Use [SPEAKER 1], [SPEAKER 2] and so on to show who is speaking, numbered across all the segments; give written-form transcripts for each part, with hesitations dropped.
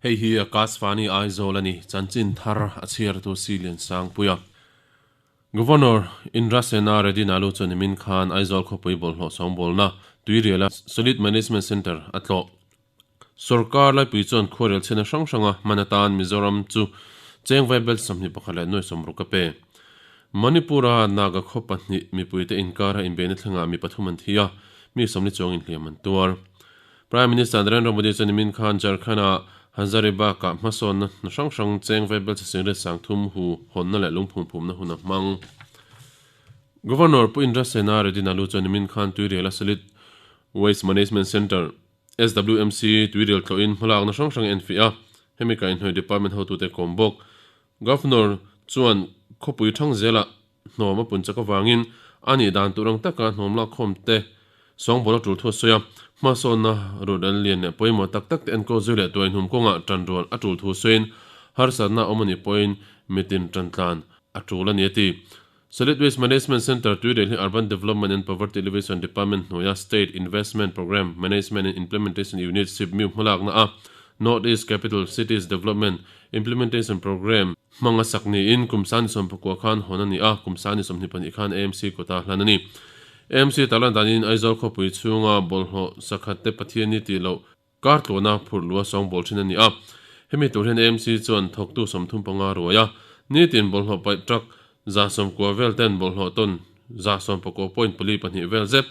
[SPEAKER 1] Hei hi Akashvani Aizawl a ni, chanchin thar a chhiartu Siliansangpuia. Governor Indra Sena Reddy Nalu chuan nimin khan Aizawl khawpui bawlhhlawh sawngbawlna Tuiriala Solid Management Centre a tlawh. Sorkar laipui chuan khuarel chhiatna hrang hranga hman atan Mizoram chu cheng vaibel 21 60 a pe. Manipur-a Naga khaw pahnih mipuite inkara inbeihna thlengah mi pathum an thi a, mi 40 chuang inhliam an tuar. Prime Minister Narendra Modi chuan nimin khan Jharkhand-a Hazaribagh-ah hmasawnna hna hrang hrang cheng vaibel chi 30 hu hawnna leh lungphum phumna hun a hmang. Governor Pu Indra Sena Reddy Nalu chuan nimin khan Tuiriala Solid Waste Management Centre, SWMC, Tuirial tlawhin hmalakna hrang hrang a enfiah a, hemi kaihhnawih department hotute kawm bawk. Governor chuan khawpui thang zelah hnawm a pun chak avangin a nih dan tur ang taka hnawm lakkhawm te sawngbawl a tul thu a sawi a, hmasawnna rut an lian leh pawimawh tak tak te enkawl zui leh tuaihnum kawngah tanrual a tul thu sawiin harsatna a awm a nih pawhin mitin tantlan a tul a ni a ti. Solid Waste Management Centre Tuirel hi Urban Development and Poverty Alleviation Department hnuaia State Investment Programme Management and Implementation Unit, SIPMIU, hmalakna a North East Capital Cities Development Implementation Programme hmanga sak niin kum sani sawmpakua khan hawn a ni a, kum sani 22 khan AMC kawta hlan a ni. AMC tarlan danin Aizawl khawpui chhunga bawlhhlawh sakhat te Pathian ni tih loh kar tluana phurh lua sawngbawl thin a ni a. Hemi tur hian AMC chuan thawktu 35 ruai a, nitin bawlhhlawh paih truck 190 vel ten bawlhhlawh tawn 119.42 vel zet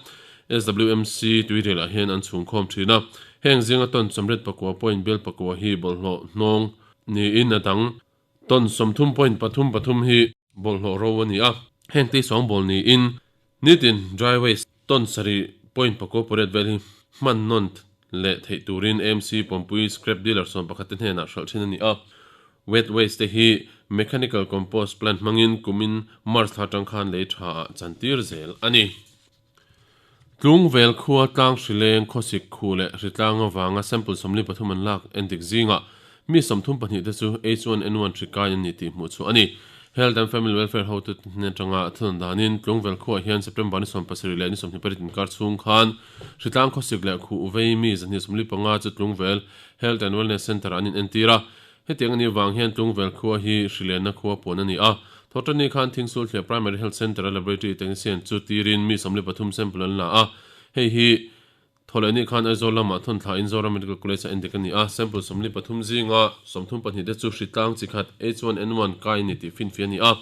[SPEAKER 1] SWMC tuirial ah hian an chhungkhawm thin a. Heng zinga tawn 89.9 hi bawlhhlawh hnawng niin a dang tawn 30.33 hi bawlhhlawh ro a ni a. Heng te sawngbawl niin nitin dry waste tawn 7.9 vel hi hman nawn leh theih turin AMC Pawnpui scrap dealer 11 te hnenah hralh thin a ni a. Wet waste te hi mechanical compost plant hmangin kumin March thla atang khan lei tha ah chantir zel a ni. Tlungvel khua tlang hrileng khawsik khu leh hritlang avanga sample 43 an lak endik zingah mi 34 te chu H1N1 hri kai an ni tih hmuh chhuah a ni. Health and Family Welfare hotu hnen atanga thunun danin Tlungvel khuaah hian September ni 70 leh ni 28 inkar chhung khan hritlang khawsik leh khuh vei mi 225 chu Tlungvel Health and Wellness Centre-ah an inentir a. Hetiang a nih vang hian Tlungvel khua hi hrilenna khua puan a ni a. Thawhṭanni khan Thingsulthliah Primary Health Centre-a Laboratory Technician chu tirin mi 43 sample an la a. Hei hi Thawhlehni khan Aizawl lamah thawn thlain Zoram Medical College-a endik a ni a. Sample 43 zinga 32 te chu hritlang chi khat H1N1 kai a ni tih finfiah a ni a.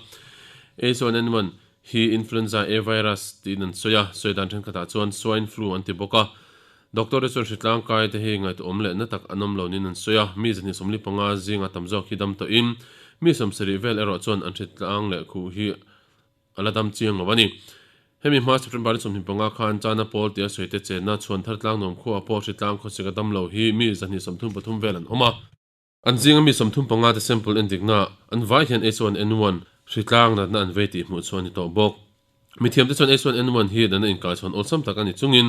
[SPEAKER 1] H1N1 hi Influenza A virus tiin an sawi a, sawi dan thenkhatah chuan swine flu an ti bawk a. Doctor te chuan hritlang kai te hi ngaihtuahawm leh na tak an awm lo niin an sawi a, mi 245 zinga tam zawk hi dam tawhin mi 70 vel erawh chuan an hritlang leh khuh hi a la dam chiang lo a ni. Hemi hma September ni 25 khan Chana pawl tia sawi te chenna chhuan thar tlangnuam khuaah pawh hritlang khawsik a dam lo hi mi 233 vel an awm a. An zinga mi 35 te sample endikna an vai hian H1N1 hritlang natna an vei tih hmuh chu a ni tawh bawk. Mithiamte chuan H1N1 hi natna inkaichhawn awlsam tak a ni chungin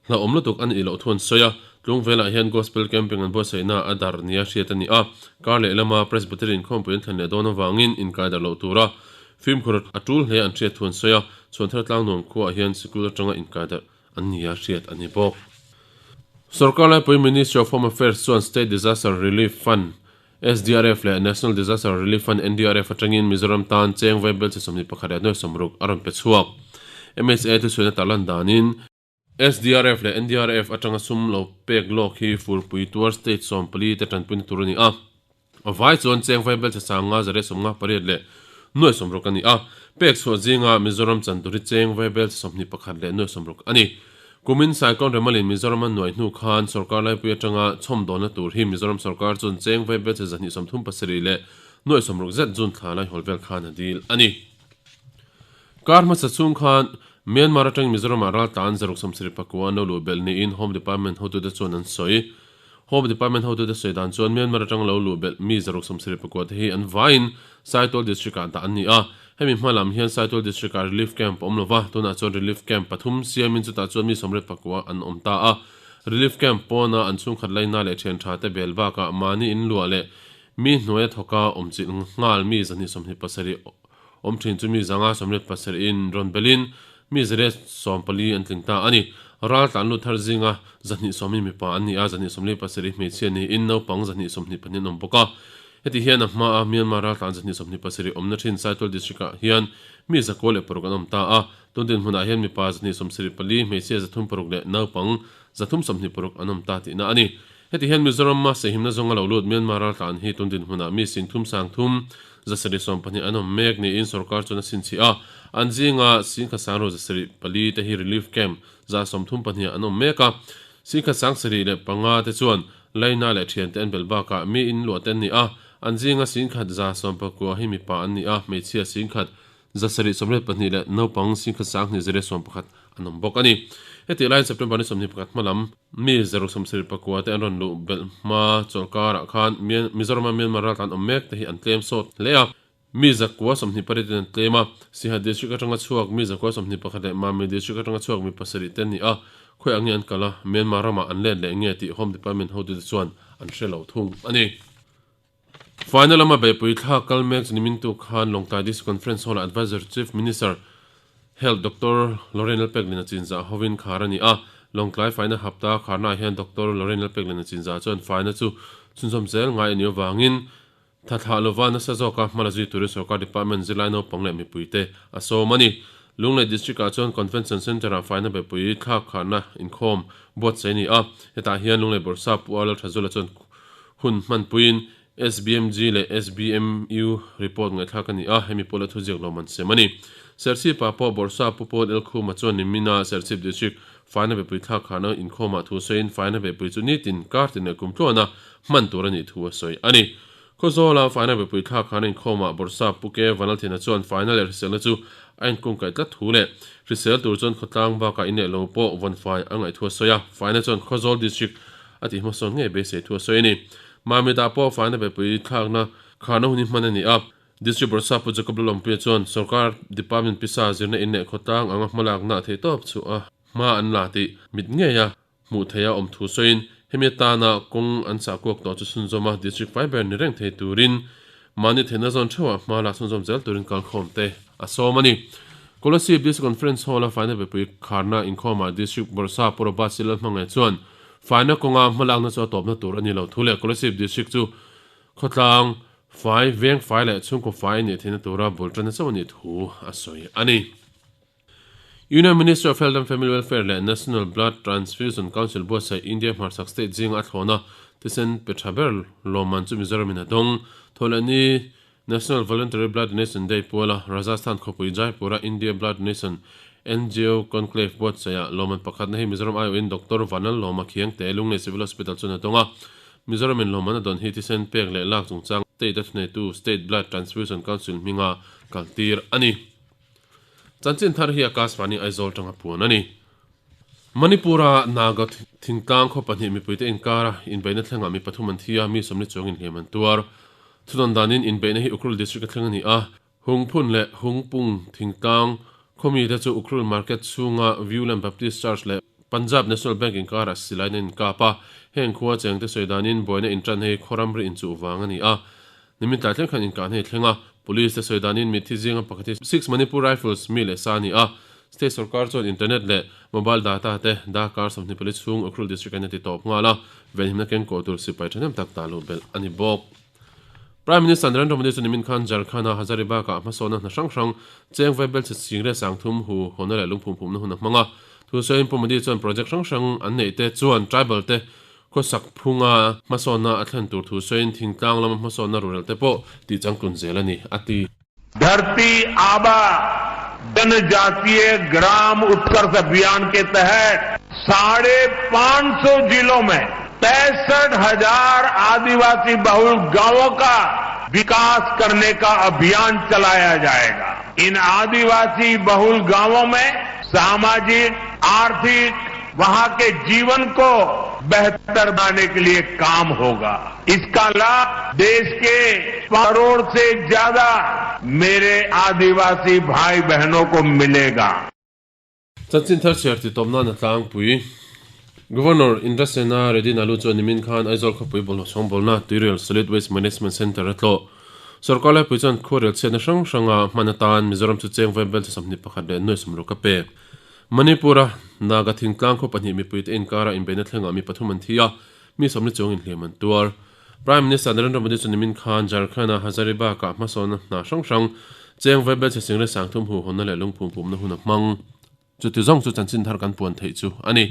[SPEAKER 1] hlauhawm lutuk a nih loh thu an sawi a. Tlungvelah hian Gospel Camping an buatsaihna a dar nia hriat a ni a. Kar leh lama Presbytery inkhawmpui an thlen leh dawn avangin inkai dar loh tura fimkhur a tul hle an hriat thu an sawi a. Chhuanthar Tlangnuam khuaah hian sikul atanga inkai darh an nia hriat a ni bawk. Sorkar laipui Ministry of Home Affairs chuan State Disaster Relief Fund, SDRF, leh National Disaster Relief Fund, NDRF, atangin Mizoram tan cheng vaibel chi 21 60 a rawn pe chhuak. MHA thuchhuina tarlan danin, SDRF leh NDRF atanga sum lo pek lawk hi furpui tuar state 14 te tanpuina tur a ni a. A vai chuan cheng vaibel chi sanga zare sawmnga pariat leh nuai sawmruk a ni a, pek chhuah zinga Mizoram chan tur hi cheng vaibel chi 21 leh nuai sawmruk a ni. Kumin Cyclone Remalin Mizoram a nuai hnu khan sorkar laipui atanga chhawmdawnna tur hi Mizoram sorkar chuan cheng vaibel chi 237 leh nuai sawmruk zet June thla laihawl vel khan a dil a ni. Kar hmasa chhung khan Myanmar atangin Mizoramah raltlan 674 an lo luh belh niin Home Department hotute chuan an sawi. Home Department hotute sawi dan chuan Myanmar atang lo luh belh mi 674 te hi an vaiin Saitual District-ah dah an ni a. Hemi hma lam hian Saitual District-ah Relief Camp a awm lo va, tunah chuan Relief Camp pathum siamin chutah chuan mi 64 an awm ta a. Relief Camp pawna an chhungkhat laina leh thian tha te bel bakah mahni in luah leh mi hnuaia thawka awm chilh nghal mi 227 awm thin chu mi 527 in rawn belin. Mi 140 an tling ta a ni. Ral tlan lut thar zinga 220 mipa an ni a, 147 hmeichhia niin naupang 122 an awm bawk a. Heti hian a hmaa Myanmar ral tlan 127 awmna thin Saitual District-ah hian mi 106 an awm ta a. Tun dinhmunah hian mipa 174, hmeichhia 306 leh naupang 326 an awm ta tihna a ni. Heti hian Mizoram-a sehimna zawnga lo lut Myanmar ral tlan hi tun dinhmunah mi singthum sangthum 720 an awm mek niin sorkar chuan a chhinchhiah a. An zinga singkhat sangro 74 te hi relief camp 132 ah an awm mek a. Singkhat 75 te chuan Laina leh thiante an belh bakah mi in luah te an ni a. An zinga singkhat 119 hi mipa an ni a, hmeichhia singkhat 782 leh naupang singkhat 2111 an awm bawk a ni. Hetih laiin September ni 21 hma lam mi 079 te an rawn luh belh hma chawlhkarah khan Mizorama Myanmar raltlan awm mek te hi an tlem sawt hle a. Mi 928 ten an tlem a, Siha District atanga chhuak mi 921 leh Mami District atanga chhuak mi pasarih te an ni a, khawi ang nge an kal a, Myanmar ramah an let leh nge tih Home Department hotute chuan an hre lo thung a ni. Faina lama beihpui thlak kal mek chu nimin tuk khan Lawngtlai District Conference Hall-ah Adviser to Chief Minister, Health, Doctor Lorraine Lalpeklina chinzah hovin khar a ni a. Lawngtlai faina hapta kharnaah hian Doctor Lorraine Lalpeklina chinzah chuan faina chu chhunzawm zel ngai a nih avangin tha thlah lova nasa zawka hma la zui turin sorkar department zirlai naupang leh mipuite a sawm a ni. Lunglei District-ah chuan Convention Centre-ah faina beihpui thlak kharna inkhawm buatsaih a ni a. Hetah hian Lunglei Bawrhsap Pu Arlal Thazula chuan Hun hmanpuiin SBMG leh SBMU report ngaihthlak a ni a, hemi pawla thuziak lawm an sem a ni. Serchhip-ah pawh Bawrhsa Pu Paul Elkhuma chuan nimina Serchhip District faina bepui thlak kharna inkhawmah thu sawiin faina bepui chu nitin, kartin leh kumtluana hman tur a nih thu a sawi a ni. Khawzawla faina bepui thlak kharna inkhawmah Bawrhsa Pu Ke Vanlalthena chuan faina leh hriselna chu a inkungkaih tlat thu leh hrisel tur chuan khawtlang bakah in leh lo pawh vawnfai a ngaih thu a sawi a, faina chuan Khawzawl District A tih hmasawn ngei beisei thu a sawi a ni. Mamita pawh faina beihpui thlakna kharna hun hi hman a ni a. District Bawrhsap Pu Jacob Lalawmpuia chuan sorkar department pisa zirna in leh khawtlang anga hmalakna a theih tawp chu a hma an la tih mit ngeia hmuh theih a awm thu sawiin hemi atana kawng an chah kuak tawh chu chhunzawm a district fai ber ni reng thei turin mahni theihna zawn theuhah hma lak chhunzawm zel turin kalkhawm te a sawm a ni. Kolasib District Conference Hall-a faina beihpui kharna inkhawmah District Bawrhsap Pu Robert Silalhmangaih chuan Faina kawnga hmalakna chu a tawpna tur a ni lo. Thu leh Kolasib District chu khawtlang fai, veng fai leh chhungkaw fai a nih theihna tura bul tanna chauh a nih thu a sawi a ni. Union Ministry of Health and Family Welfare leh National Blood Transfusion Council buatsaih India hmarchhak state zinga a thlawna thisen pe tha ber lawmman chu Mizoramin a dawng. Thawhlehni National Voluntary Blood Donation Day puala Rajasthan khawpui Jaipur-a India Blood Donation NGO Conclave buatsaihah lawmman pakhatna hi Mizoram aiawhin Doctor Vanlal Lawma Khiangte Lunglei Civil Hospital chuan a dawng a. Mizoramin lawmman a dawn hi thisen pek leh lak chungchang state a thuneitu State Blood Transfusion Council hminga kaltir a ni. Chanchin thar hi Akashvani Aizawl tanga puan a ni. Manipur-a Naga thingtlang khaw pahnih mipuite inkara inbeihna thlengah mi pathum an thi a, mi sawmli chuangin hliam an tuar. Thunawn danin inbeihna hi Ukhrul District a thleng a ni a, Hungphun leh Hungpung thingtlang khaw mite chu Ukhrul Market chhunga Viewland Baptist Church leh Punjab National Bank inkarah silaiin an inkap a, heng khua chengte sawi danin buaina intan hei khaw ramri inchuh vang a ni a. Nimin tlai thleng khan inkahna hi thleng a, Police te sawi danin mitthi zinga pakhat hi Six Manipur Rifles mi leh sa a ni a, State sorkar chuan internet leh mobile data te darkar 24 chhung Ukhrul District an ti tawp nghal a, venhimna kengkawh tur sipai thahnem tak dah luh belh a ni bawk. Prime Minister Narendra Modi chu nimin khan Jharkhand-a Hazaribagh-ah hmasawnna hna hrang hrang cheng vaibel chhe ching leh sangthum hu hawnna leh lungphum phumna hun a hmang a. Thusawiin Pu Modi chuan project hrang hrang an neih te chuan tribal te Khawsak phunga hmasawnna a thlen tur thu sawiin thingtlang lama hmasawnna rurel te pawh tih changtlun zel a ni, a ti.
[SPEAKER 2] Dharti Aaba Janjatiya Gram Utkarsh Abhiyan ke tahat 550 zilon mein 65,000 Adivasi bahul gaon ka vikas karne ka abhiyan chalaya jayega. In Adivasi bahul gaon mein samajik, aarthik वहां के जीवन को बेहतर बनाने के लिए काम होगा। इसका लाभ देश के करोड़ से ज्यादा मेरे आदिवासी भाई बहनों को मिलेगा।
[SPEAKER 1] Chanchin thar chhiar ti tawp nan a tlangpui. Governor Indra Sena Reddy Nalu chuan nimin khan Aizawl khawpui bawlhhlawh sawng bawlna Tuirial Solid Waste Management Centre a tlawh. Sorkar laipui chuan khuarel chhiatna hrang hranga hman atan Mizoram chu cheng vaibel chi 21 leh nuai 60 a pe. Manipur-a Naga thingtlang khaw pahnih mipuite inkara inbeihna thlengah mi pathum an thi a, mi sawmli chuang inhliam an tuar. Prime Minister Narendra Modi chu nimin khan Jharkhand-a Hazaribagh-ah hmasawnna hna hrang hrang cheng vaibel chhe sing leh 30 hu hawnna leh lungphum pumna hun a hmang. Chuti zawng chu chanchin thar kan puan theih chu a ni.